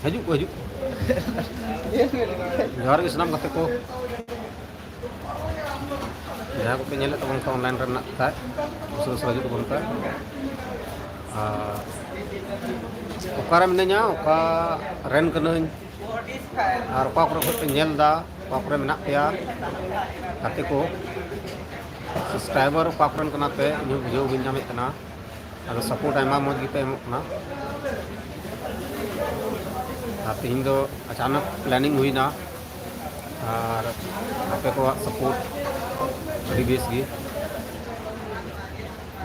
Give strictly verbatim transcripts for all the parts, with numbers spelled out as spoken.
ᱦᱤᱡᱩᱜ ᱠᱚ, ᱦᱤᱡᱩᱜ ᱠᱚ᱾ ᱡᱚᱦᱟᱨ ᱜᱮ ᱥᱟᱱᱟᱢ ᱜᱟᱛᱮ ᱠᱚ, ᱡᱟᱦᱟᱸᱭ ᱠᱚᱯᱮ ᱧᱮᱞᱮᱫ ᱛᱟᱵᱚᱱ ᱠᱷᱟᱱ online ᱨᱮ ᱢᱮᱱᱟᱜ ᱯᱮ ᱠᱷᱟᱡ, ᱩᱥᱟᱹᱨᱟ ᱩᱥᱟᱹᱨᱟ ᱦᱤᱡᱩᱜ ᱛᱟᱵᱚᱱ ᱯᱮ᱾ ᱟᱨ ᱚᱠᱟᱨᱮ ᱢᱤᱱᱟᱹᱧᱟ, ᱚᱠᱟ ᱨᱮᱱ ᱠᱟᱹᱱᱟᱹᱧ, ᱟᱨ ᱚᱠᱟ ᱠᱚᱨᱮ ᱠᱷᱚᱱ ᱯᱮ ᱧᱮᱞ ᱮᱫᱟ, ᱚᱠᱟ ᱠᱚᱨᱮ ᱢᱮᱱᱟᱜ ᱯᱮᱭᱟ ᱜᱟᱛᱮ ᱠᱚ, subscriber ᱚᱠᱟ ᱠᱚᱨᱮᱱ ᱠᱟᱱᱟ ᱯᱮ, ᱤᱧ ᱦᱚᱸ ᱵᱩᱡᱷᱟᱹᱣ ᱵᱟᱹᱧ ᱧᱟᱢᱮᱫ ᱠᱟᱱᱟ᱾ ᱟᱫᱚ support ᱟᱭᱢᱟ ᱢᱚᱡᱽ ᱜᱮᱯᱮ ᱮᱢᱚᱜ ᱠᱟᱱᱟ᱾ ᱟᱨ ᱛᱮᱦᱮᱧ ᱫᱚ ᱟᱪᱟᱱᱚᱠ planning ᱦᱩᱭᱱᱟ, ᱟᱨ ᱟᱯᱮ ᱠᱚᱣᱟᱜ support ᱟᱹᱰᱤ ᱵᱮᱥ ᱜᱮ᱾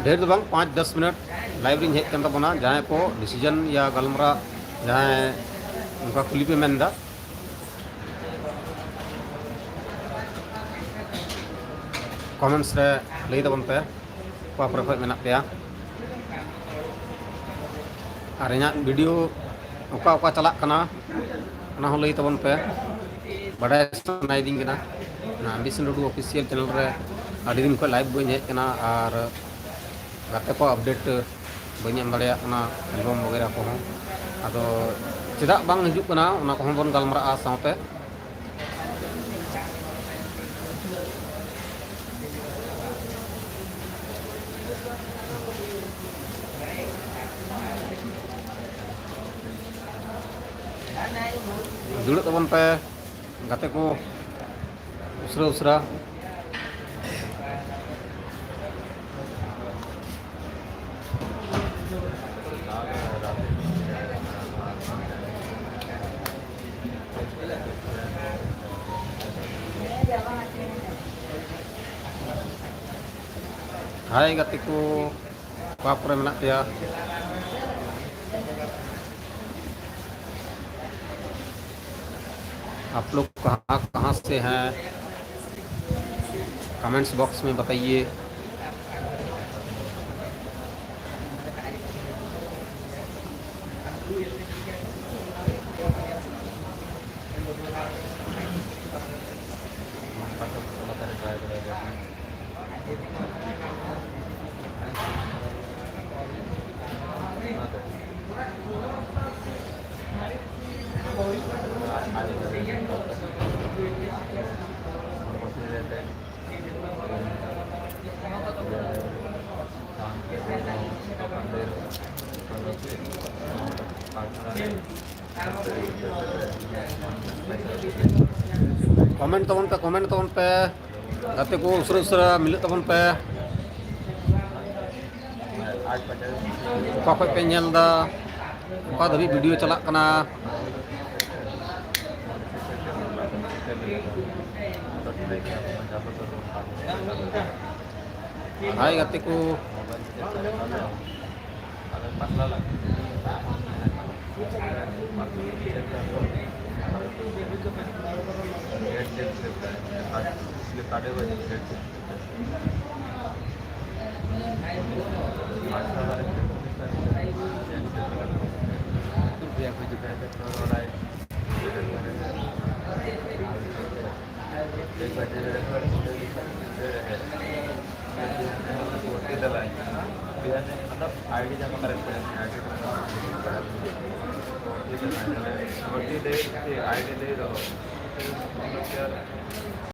ᱰᱷᱮᱨ ᱫᱚ ᱵᱟᱝ, ᱯᱟᱸᱪ ᱫᱚᱥ ᱢᱤᱱᱤᱴ live ᱨᱤᱧ ᱦᱮᱡ ᱠᱟᱱ ᱛᱟᱵᱚᱱᱟ᱾ ᱡᱟᱦᱟᱸᱭ ᱠᱚ decision ᱭᱟ ᱜᱟᱞᱢᱟᱨᱟᱣ, ᱡᱟᱦᱟᱸᱭ ᱚᱱᱠᱟ ᱠᱩᱞᱤ ᱯᱮ ᱢᱮᱱᱫᱟ, comments ᱨᱮ ᱞᱟᱹᱭ ᱛᱟᱵᱚᱱ ᱯᱮ, ᱚᱠᱟ ᱠᱚᱨᱮ ᱠᱷᱚᱱ ᱢᱮᱱᱟᱜ ᱯᱮᱭᱟ, ᱟᱨ ᱤᱧᱟᱹᱜ video ᱚᱠᱟ ᱚᱠᱟ ᱪᱟᱞᱟᱜ ᱠᱟᱱᱟ, ᱚᱱᱟ ᱦᱚᱸ ᱞᱟᱹᱭ ᱛᱟᱵᱚᱱ ᱯᱮ᱾ ᱵᱟᱰᱟᱭ ᱥᱟᱱᱟᱭᱤᱫᱤᱧ ᱠᱟᱱᱟ᱾ ᱚᱱᱟ Ambition Rodu Official channel ᱨᱮ ᱟᱹᱰᱤ ᱫᱤᱱ ᱠᱷᱚᱱ live ᱵᱟᱹᱧ ᱦᱮᱡ ᱠᱟᱱᱟ, ᱟᱨ ᱜᱟᱛᱮ ᱠᱚ update ᱵᱟᱹᱧ ᱮᱢ ᱫᱟᱲᱮᱭᱟᱜ ᱠᱟᱱᱟ, album ᱵᱟᱜᱮᱨᱟ ᱠᱚᱦᱚᱸ᱾ ᱟᱫᱚ ᱪᱮᱫᱟᱜ ᱵᱟᱝ ᱦᱤᱡᱩᱜ ᱠᱟᱱᱟ, ᱚᱱᱟ ᱠᱚᱦᱚᱸ ᱵᱚᱱ ᱜᱟᱞᱢᱟᱨᱟᱜᱼᱟ ᱥᱟᱶᱛᱮ᱾ ᱫᱩᱲᱩᱵ ᱛᱟᱵᱚᱱ ᱯᱮ ᱜᱟᱛᱮ ᱠᱚ, ᱩᱥᱨᱟᱹ ᱩᱥᱨᱟᱹ᱾ Hi ᱜᱟᱛᱮ ᱠᱚ, ᱚᱠᱟ ᱠᱚᱨᱮ ᱢᱮᱱᱟᱜ ᱯᱮᱭᱟ? आप लोग कहाँ कहाँ से हैं, comments box में बताइए। ᱠᱚᱢᱮᱱᱴ ᱛᱟᱵᱚᱱ ᱯᱮ, ᱠᱚᱢᱮᱱᱴ ᱛᱟᱵᱚᱱ ᱯᱮ᱾ ᱜᱟᱛᱮ ᱠᱚ, ᱩᱥᱟᱹᱨᱟ ᱩᱥᱟᱹᱨᱟ ᱢᱤᱞᱟᱹᱜ ᱛᱟᱵᱚᱱ ᱯᱮ᱾ ᱚᱠᱟ ᱠᱷᱚᱡ ᱯᱮ ᱧᱮᱞ ᱮᱫᱟ? ᱚᱠᱟ ᱫᱷᱟᱹᱵᱤᱡ ᱵᱷᱤᱰᱤᱭᱳ ᱪᱟᱞᱟᱜ ᱠᱟᱱᱟ? ᱦᱟᱭ ᱜᱟᱛᱮ ᱠᱚ᱾